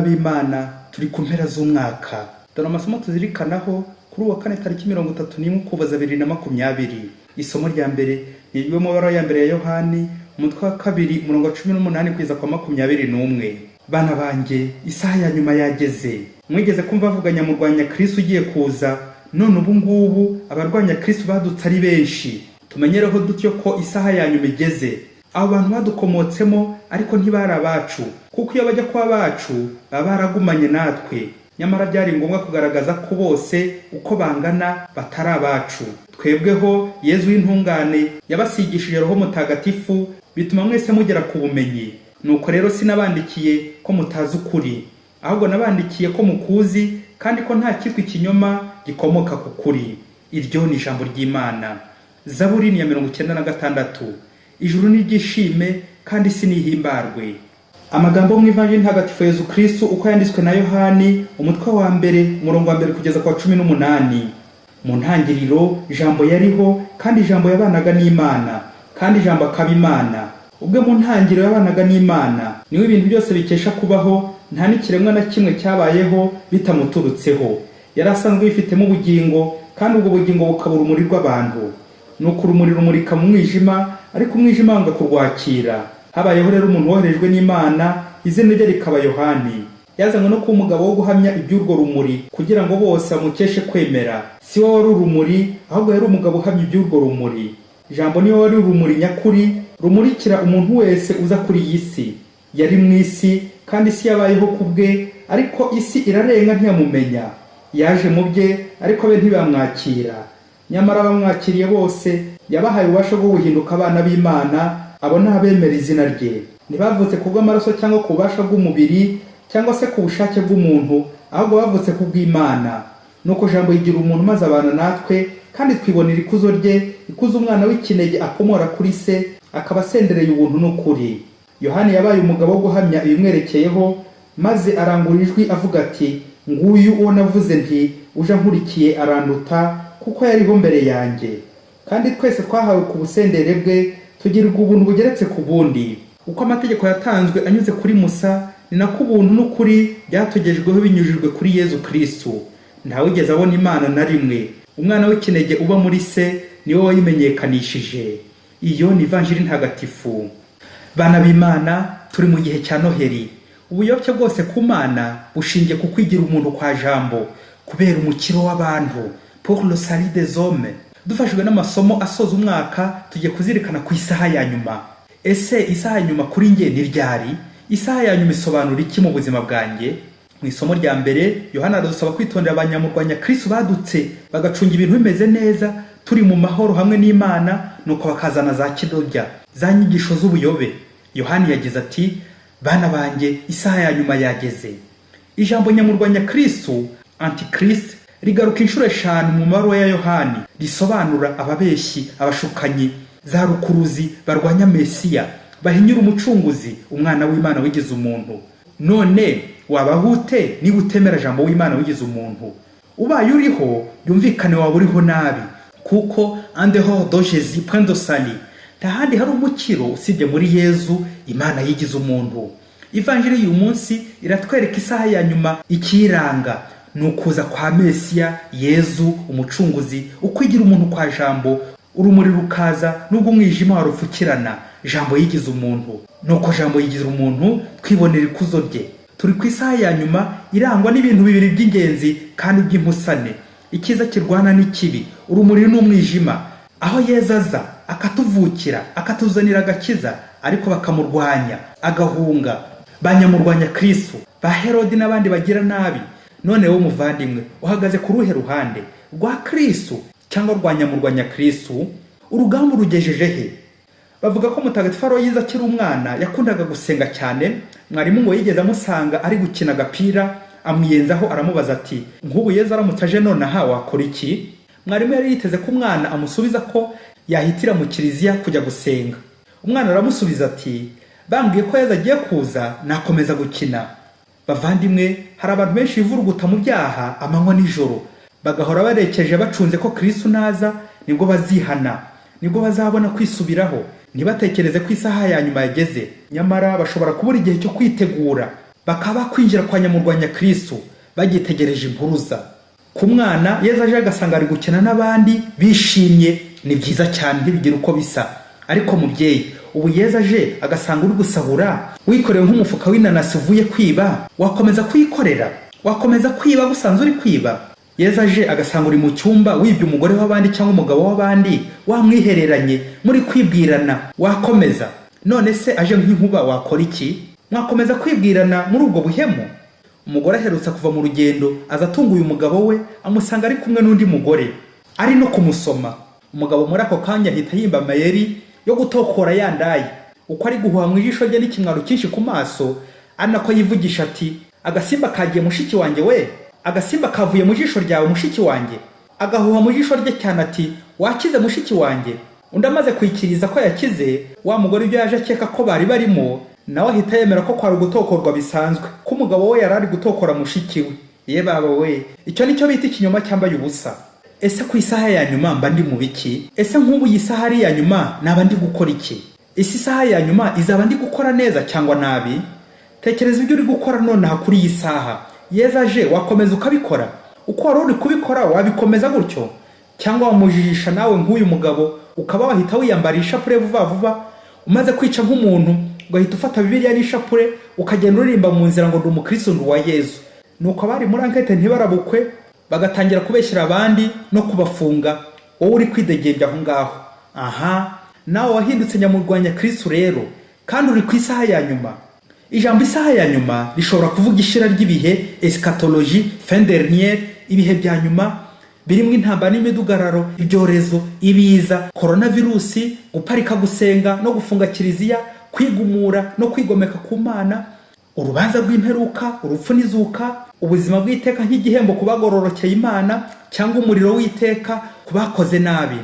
B'Imana, turi ku mpera z'umwaka. Dore amasomo tuzirikanaho kuri uwa kane tariki 31 Ukuboza 2020. Isomo rya mbere ni iryo mu ya mbere ya Yohani, umutwe wa kabiri, umurongo wa 18 kugeza kwa 21. Bana banjye, isaha ya nyuma yageze. Mwigeze kumva bavuga nyamurwanya Kristo ugiye kuza, none ubu ngubu abarwanya Kristo badutse ari benshi. Tumenyereho dutyo ko isaha ya nyuma igeze. Abo bantu badukomotsemo ariko ntibari abacu, kuko iyo bajya kuba abacu baba baragumanye natwe. Nyamara byari ngombwa kugaragaza ko bose uko bangana batari abacu. Twebweho Yezu w'intungane yabasigishije Roho Mutagatifu, bituma mwese mugera ku bumenyi. Nuko rero sinabandikiye ko mutazi ukuri, ahubwo nabandikiye ko mukuzi, kandi ko nta cyitwa ikinyoma gikomoka ku kuri. Iryo ni ijambo ry'Imana. Zaburi ni ya 96. Ijuru niryishime kandi isi nihimbarwe. Amagambo mu Ivanjiri Ntagatifu Yezu Kristu uko yanditswe na Yohani, umutwe wa mbere, umurongo wa mbere kugeza ku wa 18. Mu ntangiriro Ijambo yariho, kandi Ijambo yabanaga n'Imana, kandi Ijambo akaba Imana. Ubwe mu ntangiriro yabanaga n'Imana, niwe ibintu byose bikesha kubaho, nta n'ikiremwa na kimwe cyabayeho bitamuturutseho. Yari asanzwe yifitemo ubugingo, kandi ubwo bugingo bukaba urumuri rw'abantu. Nuko urumuri rumurika mu mwijima, ariko umwijima wanga kurwakira. Habayeho rero umuntu woherejwe n'Imana, izina rye rikaba Yohani. Yazanywe no kuba umugabo wo guhamya iby'urwo rumuri, kugira ngo bose bamukeshe kwemera. Si we wari urumuri, ahubwo yari umugabo uhamya iby'urwo rumuri. Ijambo niwe wari urumuri nyakuri, rumurikira umuntu wese uza kuri iyi si. Yari mu isi, kandi isi yabayeho ku bwe, ariko isi irarenga ntiyamumenya. Yaje mu bye, ariko abe ntibamwakira. Nyamara abamwakiriye bose yabahaye ububasha bwo guhinduka abana b'Imana, abo ni abemera izina rye. Ntibavutse ku bw'amaraso cyangwa ku bubasha bw'umubiri cyangwa se ku bushake bw'umuntu, ahubwo bavutse ku bw'Imana. Nuko Jambo yigira umuntu maze abana natwe, kandi twibonera ikuzo rye, ikuzo umwana w'ikinege akomora kuri se, akaba asendereye ubuntu n'ukuri. Yohani yabaye umugabo wo guhamya ibimwerekeyeho, maze arangurura ijwi avuga ati: "Nguyu uwo navuze nti: 'Uje ankurikiye aranduta, kuko yariho mbere yanjye.'" Kandi twese twahawe ku busendere bwe, tugirirwa ubuntu bugeretse ku bundi. Uko amategeko yatanzwe anyuze kuri Musa, ni nako ubuntu n'ukuri byatugejweho binyujijwe kuri Yezu Kristu. Ntawigeze abona Imana na rimwe. Umwana w'ikinege uba muri se niwe wayimenyekanishije. Iyo ni Ivanjiri Ntagatifu. Bana b'Imana, turi mu gihe cya Noheri. Ubuyoboke bwose ku Mana bushingiye ku kwigira umuntu kwa Jambo, kubera umukiro w'abantu, pour le salut des hommes. Dufashijwe n'amasomo asoza umwaka, tugiye kuzirikana ku isaha ya nyuma. Ese isaha ya nyuma kuri njye ni ryari? Isaha ya nyuma isobanura iki mu buzima bwanjye? Mu isomo rya mbere, Yohana aradusaba kwitondera abanyamurwanya Kristo badutse, bagacunga ibintu bimeze neza, turi mu mahoro hamwe n'Imana, nuko bakazana za kidobya, za nyigisho z'ubuyobe. Yohani yagize ati: "Bana banjye, isaha ya nyuma yageze." Ijambo nyamurwanya Kristo, antichrist, rigaruka inshuro eshanu mu mabaruwa ya Yohani. Risobanura ababeshyi, abashukanyi, za rukuruzi barwanya Mesiya, bahinyura Umucunguzi, umwana w'Imana wigize umuntu. None wabaho ute niba utemera Jambo w'Imana wigize umuntu? Ubaye uriho, byumvikane waba uriho nabi, kuko en dehors de Jésus point de salut. Nta handi hari umukiro usibye muri Yezu, Imana yigize umuntu. Ivanjiri y'uyu munsi iratwereka isaha ya nyuma. Ikiyiranga ni ukuza kwa Mesiya Yezu Umucunguzi, ukwigira umuntu kwa Jambo. Urumuri rukaza nubwo umwijima warupfukirana. Jambo yigize umuntu. Nuko Jambo yigize umuntu, twibonera ikuzo rye. Turi ku isaha ya nyuma irangwa n'ibintu bibiri by'ingenzi kandi by'impusane: icyiza kirwana n'ikibi, urumuri n'umwijima. Aho Yezu aza akatuvukira, akatuzanira agakiza, ariko bakamurwanya agahunga, banyamurwanya Kristo, ba Herodi n'abandi bagira nabi. None wowe muvandimwe, uhagaze ku ruhe ruhande? Rwa Kristo cyangwa rwa nyamurwanya Kristo? Urugamba urugejeje he? Bavuga ko Mutagatifu Aloyizi akiri umwana yakundaga gusenga cyane. Mwarimu ngo yigeze amusanga ari gukina agapira, amwiyenzaho, aramubaza ati: "Nk'ubu Yezu aramutse aje nonaha wakora iki?" Mwarimu yari yiteze ko umwana amusubiza ko yahitira mu kiliziya kujya gusenga. Umwana aramusubiza ati: "Bambwiye ko Yezu agiye kuza, nakomeza gukina." Bavandimwe, hari abantu benshi bivuruguta mu byaha amanywa nijoro, bagahora barekeje, bacunze ko Kristo naza nibwo bazihana, nibwo bazabona kwisubiraho. Ntibatekereze ko isaha ya nyuma yageze. Nyamara bashobora kubura igihe cyo kwitegura. Bakaba kwinjira kwa nyamurwanya Kristu bagitegereje impuruza. Ku mwana, Yezu aje agasanga ari gukina n'abandi bishimye, ni byiza cyane, ntibigira uko bisa. Ariko mubyeyi, ubu Yezu aje agasanga uri gusahura, wikoreye nk'umufuka w'inanasi uvuye kwiba, wakomeza kuyikorera? Wakomeza kwiba gusanzwe uri kwiba? Yezu aje agasanga uri mu cyumba wibye umugore w'abandi cyangwa umugabo w'abandi, wamwihereranye muri kwibwirana, wakomeza? None se aje nk'inkuba wakora iki? Mwakomeza kwibwirana muri ubwo buhemu? Umugore aherutse kuva mu rugendo, aza atunguye umugabo we, amusanga ari kumwe n'undi mugore, ari no kumusoma. Umugabo muri ako kanya ahita yimba amayeri yo gutokora ya ndayi. Uko ari guhuha mu ijisho rye n'ikimwaro cyinshi ku maso, ari nako yivugisha ati: "Agasimba kagiye mushiki wanjye we, agasimba kavuye mu jisho ryawe mushiki wanjye." Agahuha mu jisho rye cyane ati: "Wakize mushiki wanjye." Undi amaze kwikiriza ko yakize, wa mugore ibyo yaje akeka ko bari barimo, nawe ahita yemera ko kwari ugutokorwa bisanzwe, ko umugabo we yari ari gutokora mushiki we. Ye baba we, icyo nicyo bita ikinyoma cyambaye ubusa. Ese ku isaha ya nyuma mba ndi mu biki? Ese nk'ubu iyi saha ari iya nyuma, naba ndi gukora iki? Ese isaha ya nyuma izaba ndi gukora neza cyangwa nabi? Tekereza ibyo uri gukora nonaha kuri iyi saha. Yezu aje, wakomeza ukabikora uko wari uri kubikora? Wabikomeza gutyo, cyangwa wamujijisha nawe nk'uyu mugabo, ukaba wahita wiyambara ishapure vuba vuba, umaze kwica nk'umuntu ugahita ufata Bibiliya n'ishapure, ukagenda uririmba mu nzira ngo: "Ndi umukristo, ndi uwa Yezu"? Nuko abari muri ankete ntibarabukwe, bagatangira kubeshyira abandi no kubafunga, wowe uri kwidegembya aho ngaho. Aha nawe wahindutse nyamurwanya Kristu rero, kandi uri ku isaha ya nyuma. Ijambo isaha ya nyuma rishobora kuvuga ishira ry'ibihe, eschatologie, fin dernière, ibihe bya nyuma birimo intambara n'imidugararo, ibyorezo, ibiza, koronavirusi, guparika gusenga no gufunga kiliziya, kwigumura no kwigomeka ku Mana, urubanza rw'imperuka, urupfu n'izuka, ubuzima bw'iteka nk'igihembo ku bagororokeye Imana, cyangwa umuriro w'iteka ku bakoze nabi.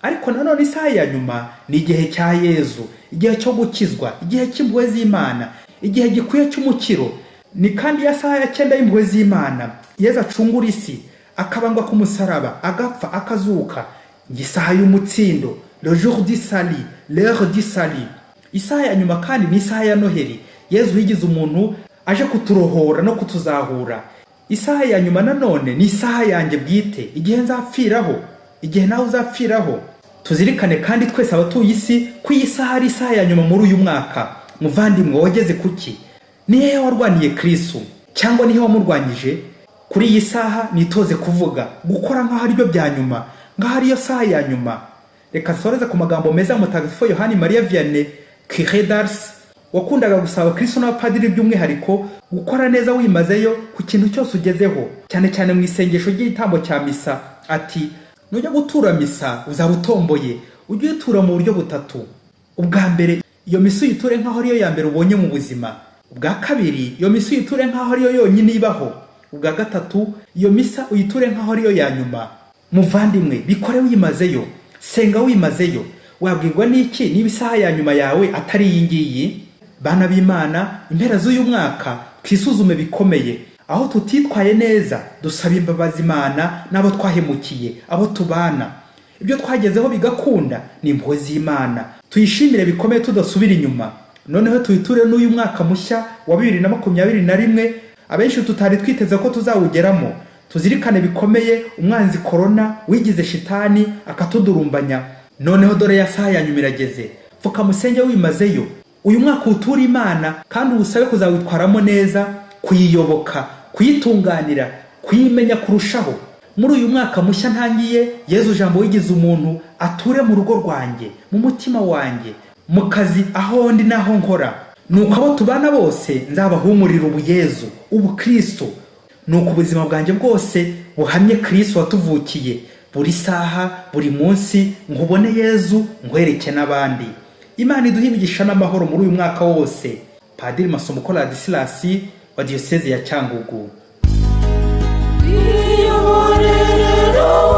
Ariko nanone isaha ya nyuma ni igihe cya Yezu, igihe cyo gukizwa, igihe cy'impuhwe z'Imana, igihe gikwiye cy'umukiro. Ni kandi ya saha ya cyenda y'impuhwe z'Imana, Yezu acungura isi, akabambwa ku musaraba, agapfa, akazuka. Isaha y'umutsindo, le jour du salut, l'heure du salut. Isaha ya nyuma kandi ni isaha ya Noheli, Yezu yigize umuntu aje kuturohora no kutuzahura. Isaha ya nyuma nanone ni isaha yanjye bwite, igihe nzapfiraho, igihe nawe uzapfiraho. Tuzirikane kandi twese abatuye isi ko iyi saha ari isaha ya nyuma muri uyu mwaka. Muvandimwe, wageze kuki? Ni hehe warwaniye Kristu, cyangwa nihe wamurwanyije? Kuri iyi saha nitoze kuvuga, gukora nk'aho aribyo bya nyuma, nk'aho ariyo saha ya nyuma. Reka nsoreze ku magambo meza ya Mutagatifu Yohani Mariya Vianney, Curé d'Ars, wakundaga gusaba abakristo n'abapadiri by'umwihariko gukora neza wimazeyo ku kintu cyose ugezeho, cyane cyane mu isengesho ry'igitambo cya misa. Ati: "Nujya gutura misa uzaba utomboye, ujye uyitura mu buryo butatu. Ubwa mbere, iyo misa uyiture nk'aho ariyo ya mbere ubonye mu buzima. Ubwa kabiri, iyo misa uyiture nk'aho ariyo yonyine ibaho. Ubwa gatatu, iyo misa uyiture nk'aho ariyo ya nyuma." Muvandimwe, bikore wimazeyo, senga wimazeyo. Wabwirwa n'iki niba isaha ya nyuma yawe atari iyi ngiyi? Bana b'Imana, impera z'uyu mwaka twisuzume bikomeye. Aho tutitwaye neza, dusaba imbabazi Imana n'abo twahemukiye, abo tubana. Ibyo twagezeho bigakunda, ni impuhwe z'Imana, tuyishimire bikomeye tudasubira inyuma. Noneho tuyiture n'uyu mwaka mushya wa 2021, abenshi tutari twiteze ko tuzawugeramo. Tuzirikane bikomeye umwanzi korona wigize shitani akatudurumbanya. Noneho dore ya saha ya nyuma irageze. Pfukamusenge wimazeyo, uyu mwaka uwuture Imana kandi uwusabe kuzawitwaramo neza, kuyiyoboka, kuyitunganira, kuyimenya kurushaho. Muri uyu mwaka mushya ntangiye, Yezu Jambo wigize umuntu ature mu rugo rwanjye, mu mutima wanjye, mu kazi, aho ndi n'aho nkora. Nuko abo tubana bose nzabahumurira ubuyezu, ubukristo. Nuko ubuzima bwanjye bwose buhamye Kristo watuvukiye. Buri saha, buri munsi nkubone Yezu, nkwereke n'abandi. Imana iduhe imigisha n'amahoro muri uyu mwaka wose. Padiri Masumbuko Ladislas wa Diyoseze ya Cyangugu. Iyoborere.